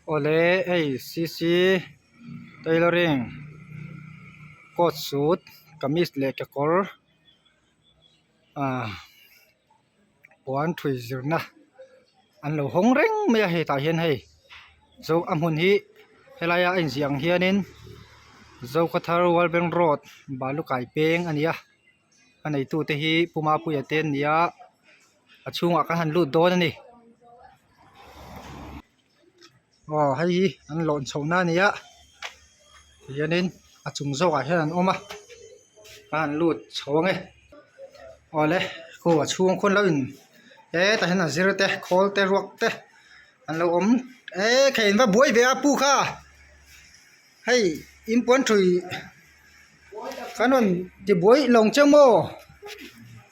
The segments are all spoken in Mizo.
Awle hei cc tailoring coat suit kamis leh kekawr ah puan thui zirna an lo hawng reng mai a hetah hian hei zo a hmun hi helaia a inziah ang hianin Zokhawthar world bank road balukai peng a ni a. A neitute hi Pu Mapuia te an ni a a chhungah kan han lut dawn a ni aw hei hi an lawn chhoh na a ni a tihianin a chung zawkah hian an awm a a han lut chho ang e awle khu a chhung khawn lo in hetah hian a zir te khawl te ruak te an lo awm ekhei in va buai ve a pu kha. Hei in puan thui kan rawn ti buai lo ang che maw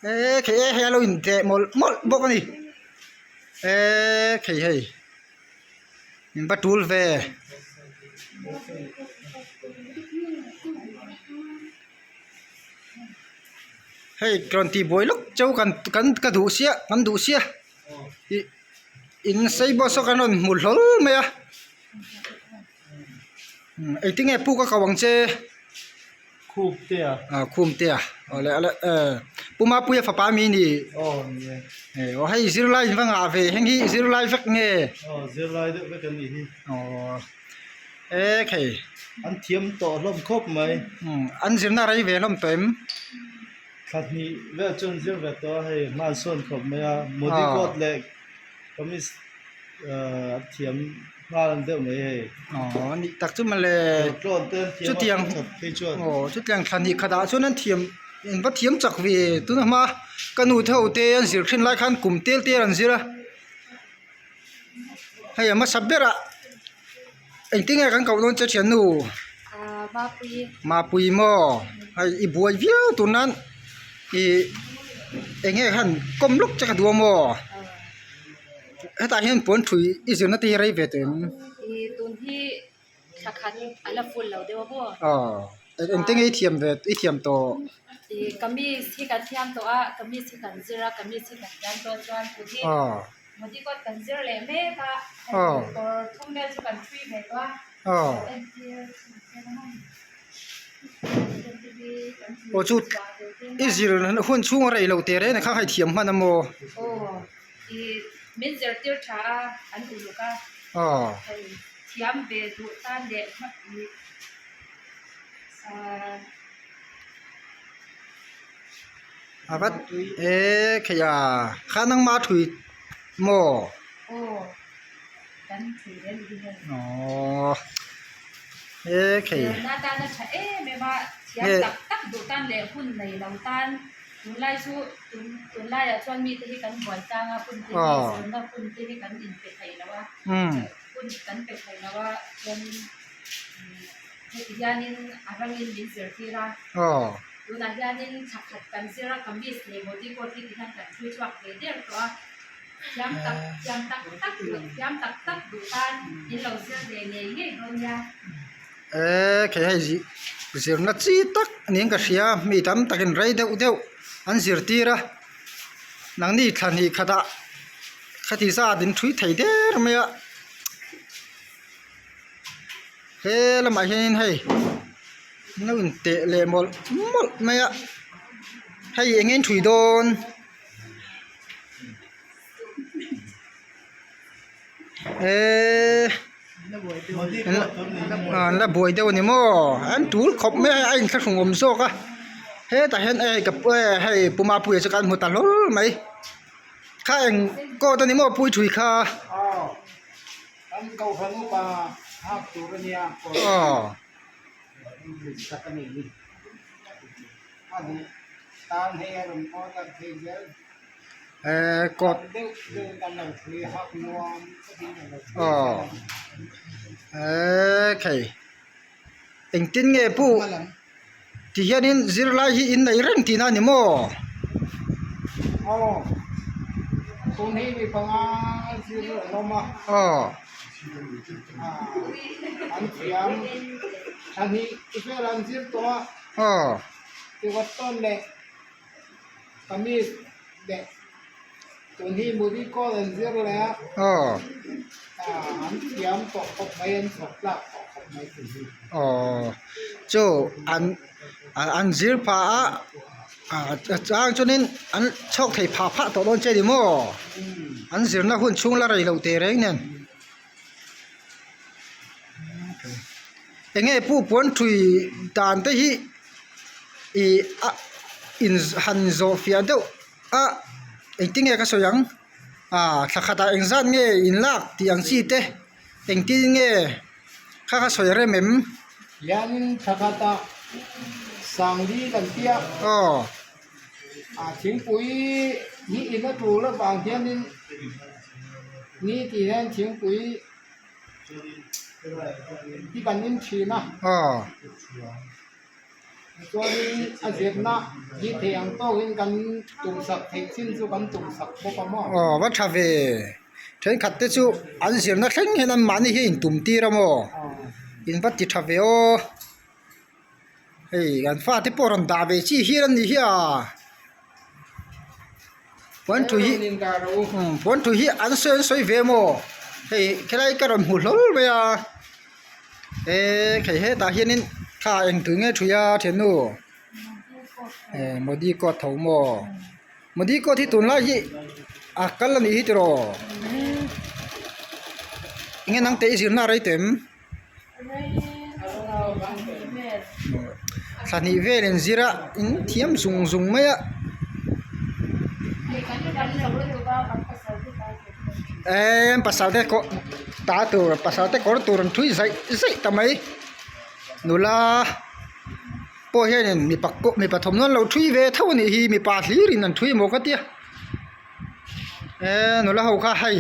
eee khei e hei a lo in teh mawlh mawlh bawk a ni eee khei hei in va tul ve. Hei rawn tih buai lawk cheu kan kan ka duh sia kan duh sia ih in sei bawk saw kan rawn hmu hlawl mai a. Engtin nge puk a ko ang che? Khum te a. Ah khum te a awle awle eh Pu Mapuia fapa mi ni? Aw ni e. Eh aw hei zirlai in va ngah ve heng hi zirlai vek nge? Aw zirlai deuh vek an nih hi. Aw e khei. An thiam tawh hlawm khawp mai. Umm an zirna rei ve hlawm tawh em? Thla hnih vel chu an zir ve tawh a hei hma an sawn khawp mai a Modi coat leh kamis ahh an thiam nghal ang deuh mai hei. Aw nih tak chu mawle chutiang aw chutiang thla hnih khat ah chuan an thiam an va thiam chak ve tuna hma ka nu te ho te an zir thin lai khan kum tel tel an zir a hei a hmasa berah engtin nge kan koh dawn che thiannu Mapui maw hei i buai viau tur nan ih eng nge khan kawm lawk che ka duh a maw. Hetah hian puan thui i zirna te hi rei ve tawh em? Ih tun hi thla khat a la full lo deuh a maw? Aw engte nge i thiam ve i thiam tawh? Ih kamis hi kan thiam tawh a kamis hi kan zir a kamis hi kan thiam tawh chuan tun hi modi coat kan zir leh mek a hei kawr thum vel chu kan thui ve tawh a entir Aw chu i zir hun chhung a rei lo teh reng a kha hei thiam hman a maw? Aw. Ih min zirtir tha a an uluk a hei thiam ve duh tan leh ih ahh A vat e khei a kha nangma thui maw? Aw kan thui reng hi hei. Aww e khei. Zirna tana tha em em a thiam tak tak duh tan leh hun nei lo tan. Tunlai chu tun tunlaiah chuan mite hi kan buai tlang a, hun te hi zirna hun te hi kan inpe thei lo a, hun kan pe thei lo a chuanin heti hianin a rangin min zirtir a, tunah hianin thla khat kan zir a, kamis leh body coat hi ti hian kan thui chhuak ve der tawh a, thiam tak thiam tak tak duh thiam tak tak duh tan in lo zir ve ngei ngei dawn nia. Eee khei hei zih zirna chi tak niin ka hria mi tam takin rei deuh deuh an zirtir a nangni thla hnih khatah khati zat in thui thei der mai a he lamah hianin hei an lo inteh leh mawlh mawlh mai a hei eng nge in thui dawn. Eee an la buai deuh a ni maw an tul khawp mai a a inthlahrung awm zawk a hetah hian hei ka pu hei pu mapuia chu kan hmu ta hlawl mai kha eng coat a ni maw pui thui kha aw. Eee coat aw eee khei engtin nge pawh ti hianin zirlai hi in nei reng tihna a ni maw? Aw. Aw. Kamis leh tun hi modi call an zir leh a. Aw. An thiam tawh khawp mai, an chhawk tlak tawh khawp mai tih hi. Aw, chu an an zir phah a, a chang chuanin an chhawk thei phah phah tawh dawn che ni maw? An zirna hun chhung la rei loh teh reng nen. Enge pu puan thui dan te hi ih a in han zawh fiah deuh a engtin nge ka sawi ang ah thla khatah engzat nge in lak tih ang chi te engtin nge kha kha sawi rem em. Hianin thla khatah sangli kan tia. Aw. A thingpui hi in a tul avang hianin ni tih hian thingpui hi kan in thin a. Aw. Chuanin a zirna hi thei ang tawkin kan tumsak theih chin chu kan tumsak bawk a maw? Aw va tha ve. Thenkhat te chu an zirna thleng hian an mahni hi a intum tir a maw? In va ti tha ve aw. Hei kan fate pawh rawn dah ve chi hian an nih hi a. Puan thu hi puan thu hi an sawi an sawi ve maw? Hei helai ka rawn hmu hlawl mai a. Eee khei hetah hianin thla eng tui nge thui a thiannu eh modi coat tho maw modi coat hi tunlai hi a kal a nih hi tiraw enge nang teh i zirna a rei tawh em thla hnih vel in zir a in thiam zung zung mai a. Eee pasal te kawh ta tur pasal te kawr tur an thui zaih zaih ta mai nula pawh hianin mipa pawh mipa thawmhnaw an lo thui ve tho a nih hi mipa hlirin an thui maw ka tia eee nula ho kha hei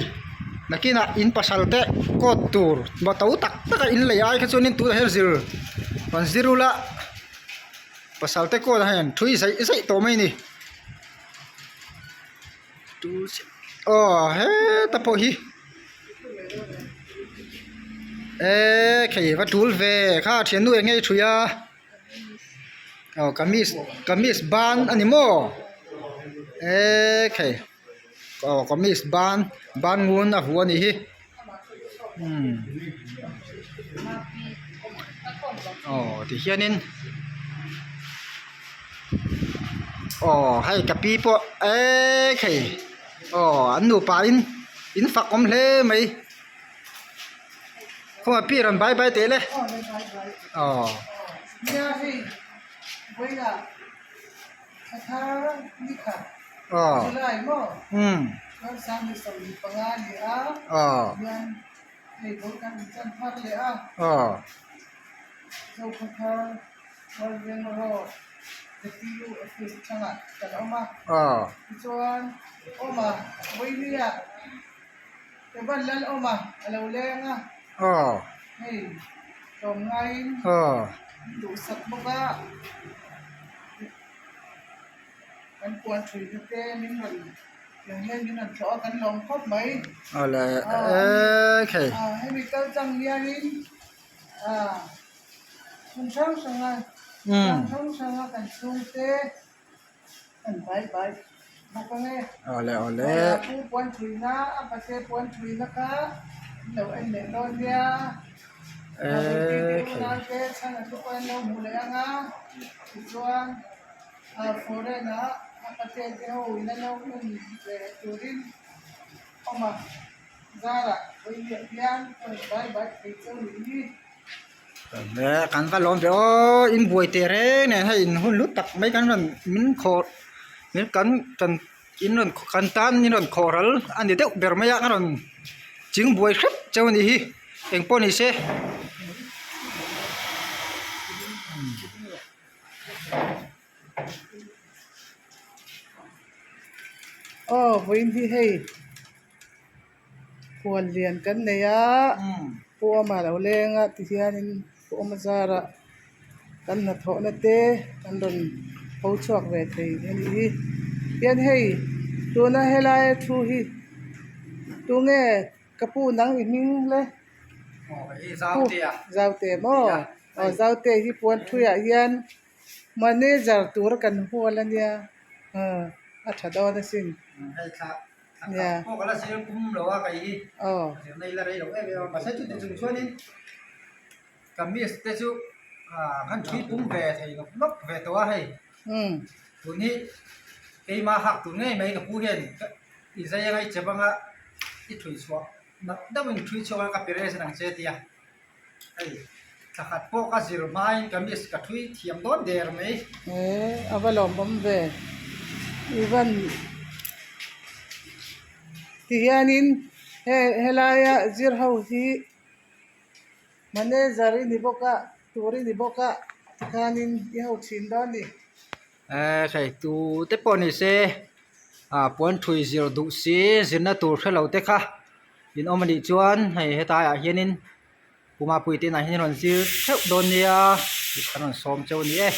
nakinah in pasal te coat tur to tak tak a in lei ai kha chuanin tunah hian zir an zir ula pasal te coat ah hian an thui zaih zaih tawh mai a ni. Aw heta pawh hi eee khei va tul ve kha thiannu eng nge i thui a aw kamis kamis ban a ni maw eee khei aw kamis ban ban ngun a huh a nih hi umm aw tihianin. Aw hei ka pi pawh eee khei aw an nupa in in fak awm hle mai khawngaih pi rawn bai bai teh le aw. Aw umm aw. Aw. Aw. Aw. Aw. Awle eee khei. Awle awle. Eee khei. Kan va lawm ve aw in buai teh reng nen hei in hun hlu tak mai kan rawn min khawh min kan kan in rawn kan tan in rawn khawh ral a ni deuh ber mai a a rawn ching buai hrep cheu a nih hi engpawh ni se. Aw vawiin hi hei huan lian kan nei a pu awma lo leng a tihianin pu awma zarah kan hnathawhna te kan rawn ho chhuak ve thei a nih hi hian hei tuna helaia thu hi tunge ka pu nang i hming le Zaute maw aw Zaute hi puan thuiah hian manager tura kan hual a nia a tha dawn asin. Nia. Pawh ka la zir pum lo a kei hi. Aw. Zirna i la rei lo em em a, mahse chuti chung chuanin kamis te chu khan thui pum ve thei nawk nawk ve tawh a hei. Umm. Tun hi keimah hak tur ngei mai ka pu hian i zai anga i chep anga i thui chhuah nak deuhin thui chhuak anga ka pe reng ang che a ti a. Hei thla khat pawh ka zir hmain kamis ka thui thiam dawn der mai. Ee a va lawmawm ve Ivan ti hianin he helaia zir ho hi manager i ni bawk a tur i ni bawk a tikhanin i ho thin dawn a ni. Ee hei tu te pawh ni se ah puan thui zir duh si zirna tur hrelo te kha. In awm anih chuan hei hetlai ah hianin Puma puite inah hian rawn zir theuh dawn nia tih kan rawn sawm cheu a ni e.